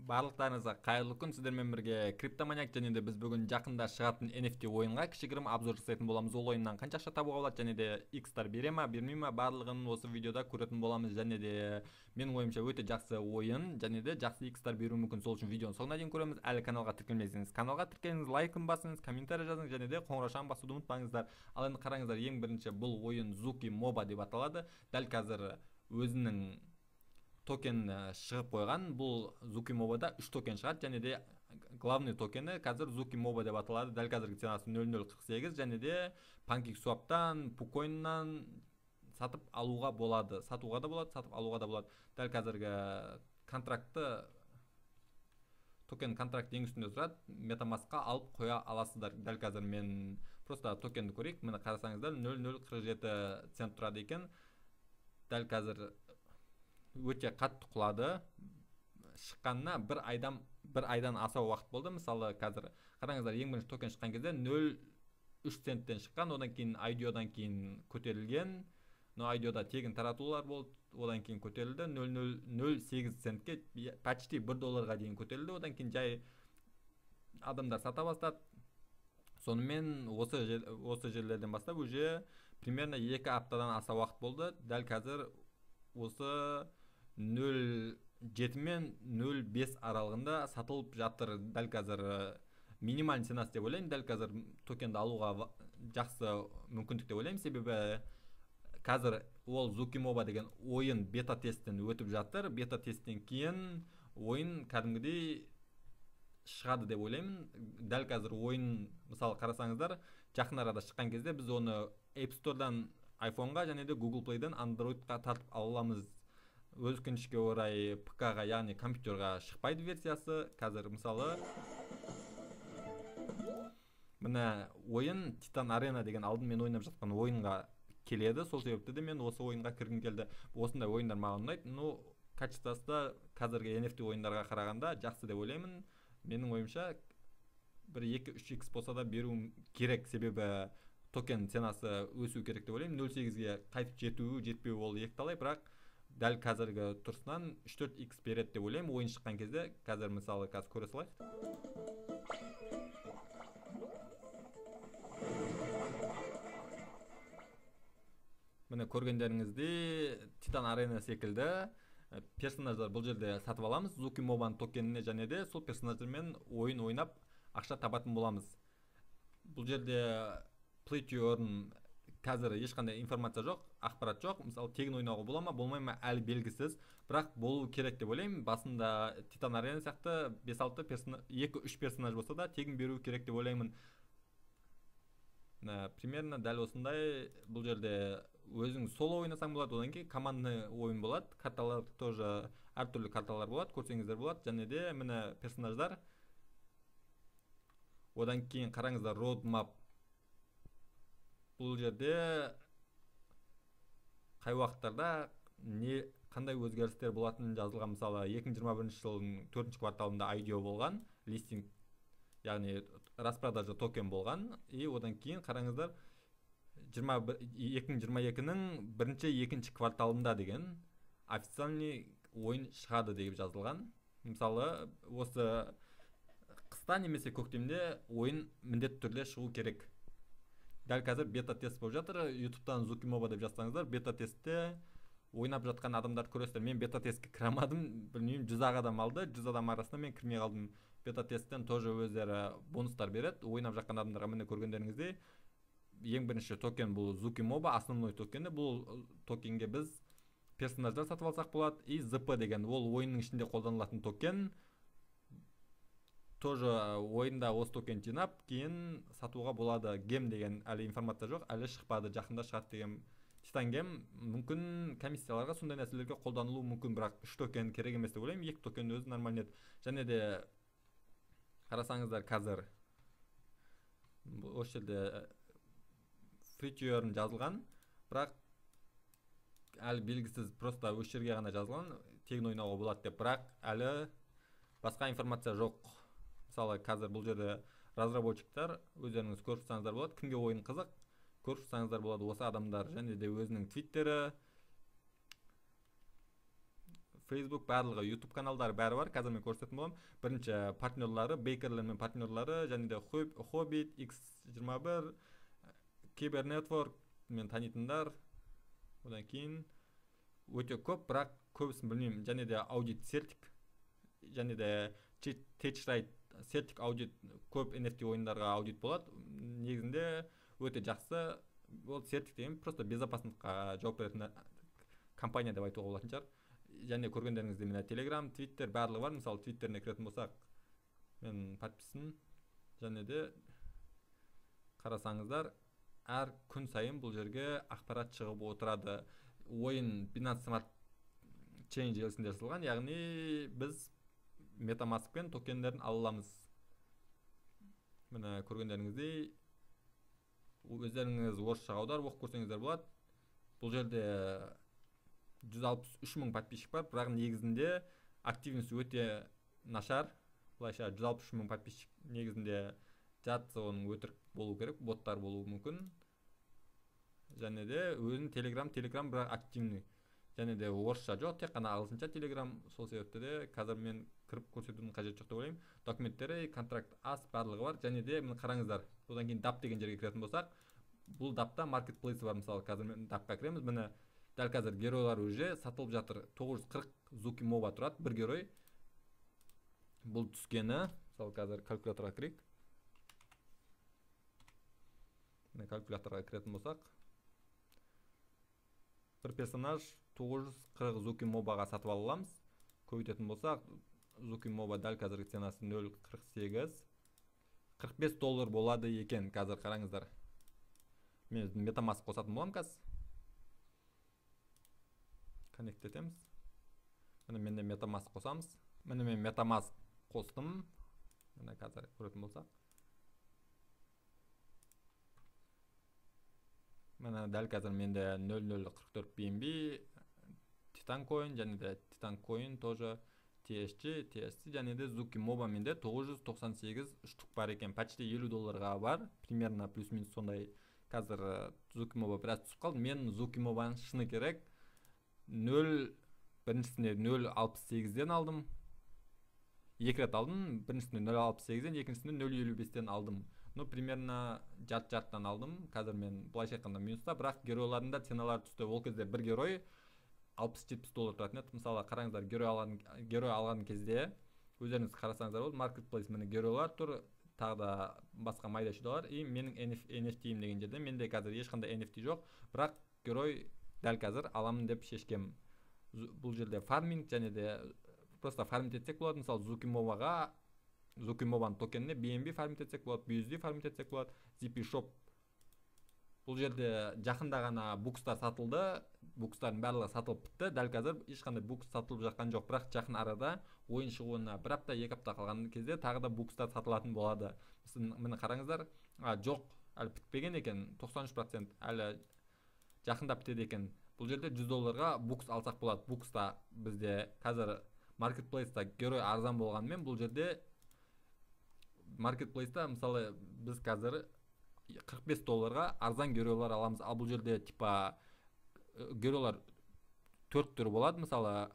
Барлықтарыңызға қайырлы күн, сіздермен бірге Криптоманиак және де біз бүгін жақында шығатын NFT ойынға кішігірім обзор жасайтын боламыз. Ол ойыннан қанша ақша табуға болады және де X-тар бере ма, бермей ма, барлығын осы видеода көретін боламыз. Және де менің ойымша өте жақсы ойын және де жақсы X-тар беруі мүмкін. Сол үшін видеоның соңына дейін көреміз. Әлі каналға тіркелмесеңіз, каналға тіркеліңіз, лайкын басыңыз, комментарий жазыңыз және де қоңыраушаны басуды ұмытпаңыздар. Ал енді қараңыздар, ең бірінші бұл ойын Zuki Moba деп аталады. Дәл қазір өзінің токен шығып қойған. Бұл Zuki Moba'да 3 токен шығады және де главный токені қазір Zuki Moba деп аталады. Дәл қазіргі ценасы 0.048 және де PancakeSwap'тан, PooCoin'нан сатып алуға болады. Сатуға да болады, сатып алуға да болады. Дәл қазіргі контракты, токен контракт ең үстінде тұрады. MetaMask'қа алып қоя аласыздар. Дәл қазір мен просто токенді көрейік. Міне қарасаңыздар 0.047 цент тұрады екен. Дәл қазір өте қатты құлады. Шыққанына бір айдан аса уақыт болды. Мысалы қазір қараңыздар, ең бірінші токен шыққан кезде 0.3 центтен шыққан, одан кейін IDO-дан кейін көтерілген. Но IDO-да тегін таратулар болды, одан кейін көтерілді 0.008 центке, почти 1 долларға дейін көтерілді. Одан кейін жай адамдар сата бастады. Сонымен осы жерлерден бастап уже примерно 2 аптадан аса уақыт болды. Дәл қазір осы 0.7 мен 0.5 аралығында сатылып жатыр. Дәл қазір минимальный ценасы деп ойлаймын. Дәл қазір токенді алуға жақсы мүмкіндік деп ойлаймын. Себебі қазір ол Zuki Moba деген ойын бета тесттен өтіп жатыр. Бета тесттен кейін ойын кәдімгідей шығады деп ойлаймын. Дәл қазір ойын, мысалы қарасаңыздар, жақын арада шыққан кезде біз оны App Store'дан iPhone'ға және де Google Play'дан Android'ға тартып ала аламыз. Өкінішке орай ПК-ға, яғни компьютерға шықпайды версиясы. Қазір мысалы міне ойын Titan Arena деген алдын мен ойнап жатқан ойынға келеді. Сол себепті де мен осы ойынға кіргім келді. Осындай ойындар маған ұнайды. Но качествосы да қазіргі NFT ойындарға қарағанда жақсы деп ойлаймын. Менің ойымша бір 2-3 X болса да беруім керек, себебі токен ценасы өсу керек деп ойлаймын. 0.8-ге қайтып жетуі, жетпеуі ол екі талай, бірақ дәл қазіргі тұрсынан 3-4 X береді деп ойлаймын ойын шыққан кезде. Қазір мысалы қазір көре салайық. Міне көргендеріңіздей Titan Arena секілді персонаждар бұл жерде сатып аламыз. Zuki Moba'ның токеніне және де сол персонаждармен ойын ойнап ақша табатын боламыз. Бұл жерде Play to Earn қазір ешқандай информация жоқ, ақпарат жоқ. Мысалы тегін ойнауға бола ма, болмай ма әлі белгісіз, бірақ болу керек деп ойлаймын. Басында Titan Arena сияқты 5-6 2-3 персонаж болса да тегін беру керек деп ойлаймын. Примерно дәл осындай. Бұл жерде өзің соло ойнасаң болады, одан кейін командный ойын болады. Карталар тоже әртүрлі карталар болады, көрсеңіздер болады. Және де міне персонаждар. Одан кейін қараңыздар roadmap. Бұл жерде қай уақыттарда не қандай өзгерістер болатыны жазылған. Мысалы 2021 жылдың 4-ші кварталында IDO болған, листинг, яғни распродажа токен болған. И одан кейін қараңыздар 2022-нің бірінші, екінші кварталында деген официальный ойын шығады деп жазылған. Мысалы осы қыста немесе көктемде ойын міндетті түрде шығу керек. Дәл қазір бета тест болып жатыр. YouTube'тан Zuki Moba деп жазсаңыздар, бета тестте ойнап жатқан адамдарды көресіздер. Мен бета тестке кіре алмадым, білмеймін, 100 адам алды, 100 адам арасында мен кірмей қалдым. Бета тесттен тоже өздері бонустар береді. Ойнап жатқан адамдарға міне көргендеріңіздей, ең бірінші токен бұл Zuki Moba, основной токені. Бұл токенге біз персонаждар сатып алсақ болады. И ZP деген ол ойынның ішінде қолданылатын токен. Тоже ойында осы токен жинап, кейін сатуға болады. Гем деген әлі информация жоқ, әлі шықпады, жақында шығады деген. Titan Gem мүмкін комиссияларға, сондай нәрселерге қолданылуы мүмкін, бірақ 3 токен керек емес деп ойлаймын. 2 токен өзі нормально еді. Және де қарасаңыздар қазір осы жерде free to earn жазылған, бірақ әлі белгісіз, просто осы жерге ғана жазылған, тегін ойнауға болады деп, бірақ әлі басқа информация жоқ. Мысалы қазір бұл жерде разработчиктар, өздеріңіз көріп тұрсаңыздар болады, кімге ойын қызық, көріп тұрсаңыздар болады осы адамдар. Және де өзінің твиттері, Facebook, барлығы, YouTube каналдары бәрі бар. Қазір мен көрсететін боламын. Бірінші партнерлары, бейкерлермен партнерлары, және де Hobbit, X21, Кибернетворк мен танитындар. Одан кейін өте көп, бірақ көбісін білмеймін. Және де аудит Celtic, және де TechRite, Celtic аудит көп NFT ойындарға аудит болады. Негізінде өте жақсы. Ол Celtic деген просто безопасностьқа жауап беретін компания деп айтуға болатын шығар. Және көргендеріңіздей мына Telegram, Twitter барлығы бар. Мысалы, Twitterіне кіретін болсақ, мен подписан. Және де қарасаңыздар, әр күн сайын бұл жерге ақпарат шығып отырады. Ойын Binance Smart Chain желісінде жасалған, яғни біз MetaMask пен токендерін ала аламыз. Міне көргендеріңіздей, өздеріңіз орысшаға аударып оқып көрсеңіздер болады. Бұл жерде 163 мың подписчик бар, бірақ негізінде активность өте нашар. Былайша 163 мың подписчик негізінде жартысы оның өтірік болу керек, боттар болуы мүмкін. Және де өзінің Telegram бірақ активный. Және де орысша жоқ, тек қана ағылшынша Telegram. Сол себепті де қазір мен кіріп көрсетудің қажеті жоқ деп ойлаймын. Документтері, контракт ас барлығы бар. Және де міне қараңыздар, одан кейін DApp деген жерге кіретін болсақ, бұл DApp-та маркетплейсі бар. Мысалы, қазір мен DApp-қа кіреміз. Міне дәл қазір геройлар уже сатылып жатыр. 940 Зуки Моба тұрады бір герой. Бұл түскені, мысалы, қазір калькуляторға кірейік. Міне калькуляторға кіретін болсақ, бір персонаж 940 Зуки Мобаға сатып ала аламыз. Көбейтетін болсақ, Зуки Моба дәл қазіргі ценасы 0,48, 45 доллар болады екен. Қазір қараңыздар. Мен MetaMask қосатын боламын қазір. Connect етеміз. Міне менде MetaMask қосамыз. Міне мен MetaMask қостым. Міне қазір көретін болсақ. Міне дәл қазір менде 0,044 BNB, Titan Coin және де Titan Coin тоже TSC, TSC және де Зуки Моба менде 998 штук бар екен. Почти 50 долларға бар. Примерно плюс-минус сондай. Қазір Зуки Моба біраз түсіп қалды. Мен Зуки Мобаны шыны керек нөл, біріншісінде 0,68-ден алдым. Екі рет алдым. Біріншісінде 0,68-ден, екіншісінде 0,55-тен алдым. Ну, примерно жарты-жартыдан алдым. Қазір мен былайша айтқанда минуста, бірақ геройлардың да ценалары түсті. Ол кезде бір герой 60-70 доллар тұратын еді. Мысалы, қараңыздар, герой алған кезде өздеріңіз қарасаңыздар болады. Marketplace міне геройлар тұр, тағы да басқа майда шүйдалар. И менің NFT-ім деген жерде менде қазір ешқандай NFT жоқ, бірақ герой дәл қазір аламын деп шешкем. Бұл жерде фарминг және де просто фарминг етсек болады. Мысалы, Зуки Мобаға, Зуки Мобаның токеніне BNB фарминг етсек болады, BUSD фарминг етсек болады, ZP Shop. Бұл жерде жақында ғана букстар сатылды. Букстардың барлығы сатылып бітті. Дәл қазір ешқандай букс сатылып жатқан жоқ, бірақ жақын арада ойын шығуына бір апта, екі апта қалған кезде тағы да букстар сатылатын болады. Міне қараңыздар, жоқ, әлі бітпеген екен, 93% әлі жақында бітеді екен. Бұл жерде 100 долларға букс алсақ болады. Букста бізде қазір маркетплейста герой арзан болғанымен, бұл жерде маркетплейста мысалы біз қазір 45 долларға арзан геройлар аламыз. Ал бұл жерде типа геройлар төрт түрі болады. Мысалы,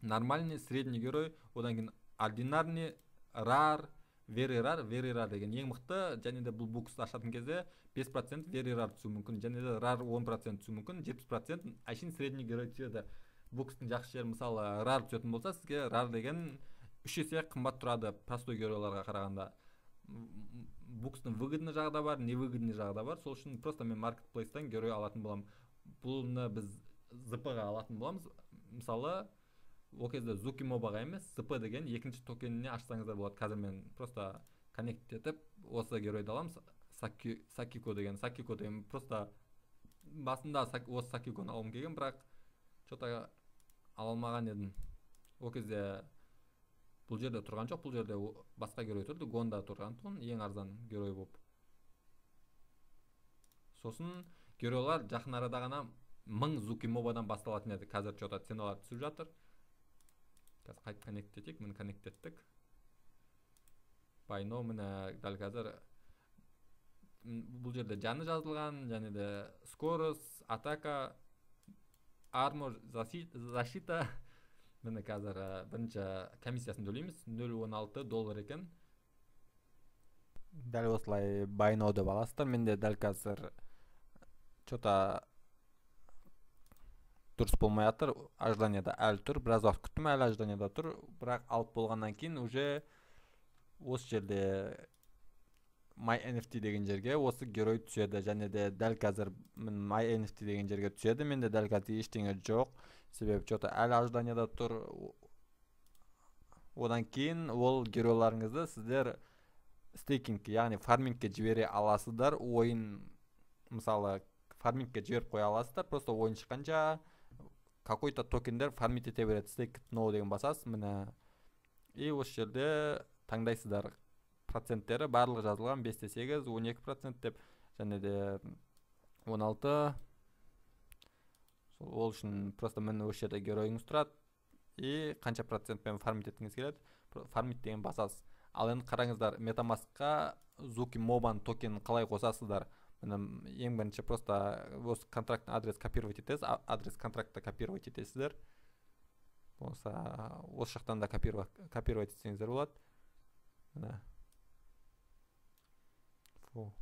нормальный, средний герой, одан кейін ординарный, рар, very rare. Very rare деген ең мықты. Және де бұл буксты ашатын кезде 5% very rare түсуі мүмкін, және де rare 10% түсуі мүмкін, 70% әшейін средний герой түседі. Букстың жақсы жері, мысалы, rare түсетін болса, сізге rare деген 3 есе қымбат тұрады простой геройларға қарағанда. Букстың выгодный жағы да бар, невыгодный жағы да бар. Сол үшін просто мен маркетплейстен герой алатын боламын. Бұны біз ZP-ға алатын боламыз. Мысалы, ол кезде Зуки Мобаға емес, ZP деген екінші токеніне ашсаңыздар болады. Қазір мен просто коннект етіп осы геройды аламыз. Сакико деген, Сакико деген просто басында осы Сакиконы алғым келген, бірақ чё-то ала алмаған едім. Ол кезде бұл жерде тұрған жоқ, бұл жерде басқа герой тұрды, Гонда тұрған тұғын, ең арзан герой болып. Сосын геройлар жақын арада ғана 1000 Зуки Мобадан басталатын еді. Қазір чё-то ценалар түсіп жатыр. Қазір қайтып коннект етейік. Міне коннект еттік. Байно міне дәл қазір бұл жерде жаны жазылған, және де скорость, атака, армор, защита. Міне қазір бірінші комиссиясын төлейміз. 0,16 доллар екен. Дәл осылай buy now деп аласыздар. Менде дәл қазір что-то дұрыс болмай жатыр. Ожиданияда әлі тұр. Біраз уақыт күттім, әлі ожиданияда тұр. Бірақ алып болғаннан кейін уже осы жерде My NFT деген жерге осы герой түседі. Және де дәл қазір My NFT деген жерге түседі. Менде дәл қазір ештеңе жоқ. Себебі что-то әлі ожиданияда тұр. Одан кейін ол геройларыңызды сіздер стейкингке, яғни фармингке жібере аласыздар. Ойын мысалы фармингке жіберіп қоя аласыздар. Просто ойын шыққанша какой-то токендер фармить ете береді. Stake now деген басасыз, міне. И осы жерде таңдайсыздар. Проценттері барлығы жазылған 5,8, 12% деп, және де 16. Ол үшін просто міне осы жерде геройыңыз тұрады. И қанша процентпен фармить еткіңіз келеді, фармить деген басасыз. Ал енді қараңыздар, MetaMask'қа Zuki Mobile токенін қалай қосасыздар? Міне ең бірінші просто осы контракттың адрес копировать етесіз, адрес контрактты копировать етесіздер. Болса осы жақтан да копировать етсеңіздер болады. Міне. Фу.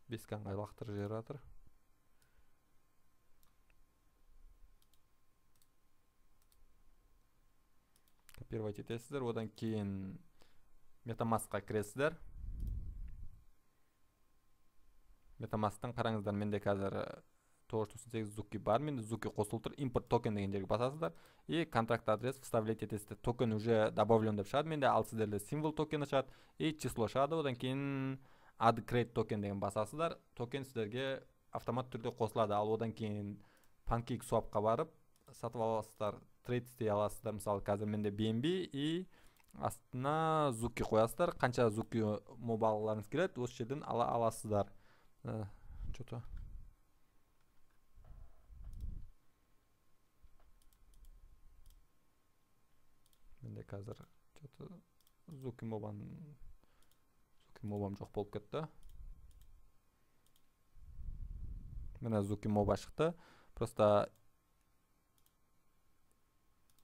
Бесканға лақтырып жіберіп жатыр. Копировать етесіздер, одан кейін MetaMask'қа кіресіздер. MetaMask'тан қараңыздар, менде қазір 998 Zuki бар, менде Zuki қосылып тұр. Импорт токен деген жерге басасыздар и контракт адрес вставлять етесіздер. Токен уже добавлен деп шығады менде, ал сіздерде символ токені шығады и число шығады. Одан кейін add create токен деген басасыздар. Токен сіздерге автомат түрде қосылады. Ал одан кейін PancakeSwap'қа барып сатып аласыздар, трейд істей аласыздар. Мысалы қазір менде BNB и астына Zuki қоясыздар. Қанша Zuki мобайларыңыз келеді, осы жерден ала аласыздар. Что-то менде қазір что-то Zuki Mobile жоқ болып кетті. Міне Zuki Mobile шықты. Просто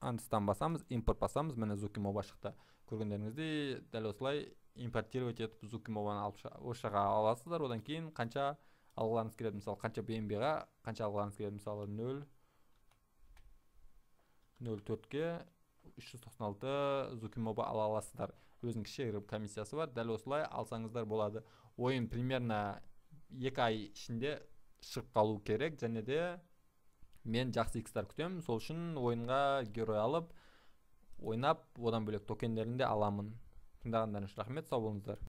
андыстан басамыз, импорт басамыз, міне Zuki Mobile шықты. Көргендеріңіздей дәл осылай импортировать етіп Zuki Mobile-ны алып осы жаққа аласыздар. Одан кейін қанша алғыларыңыз келеді, мысалы қанша BNB-ға қанша алғыларыңыз келеді, мысалы 0.04-ке 396 Zuki Mobile ала аласыздар. Өзінің кішігірім комиссиясы бар. Дәл осылай алсаңыздар болады. Ойын примерно 2 ай ішінде шығып қалу керек. Және де мен жақсы икстар күтемін. Сол үшін ойынға герой алып, ойнап, одан бөлек токендерін де аламын. Тыңдағандарыңыз үшін рахмет, сау болыңыздар.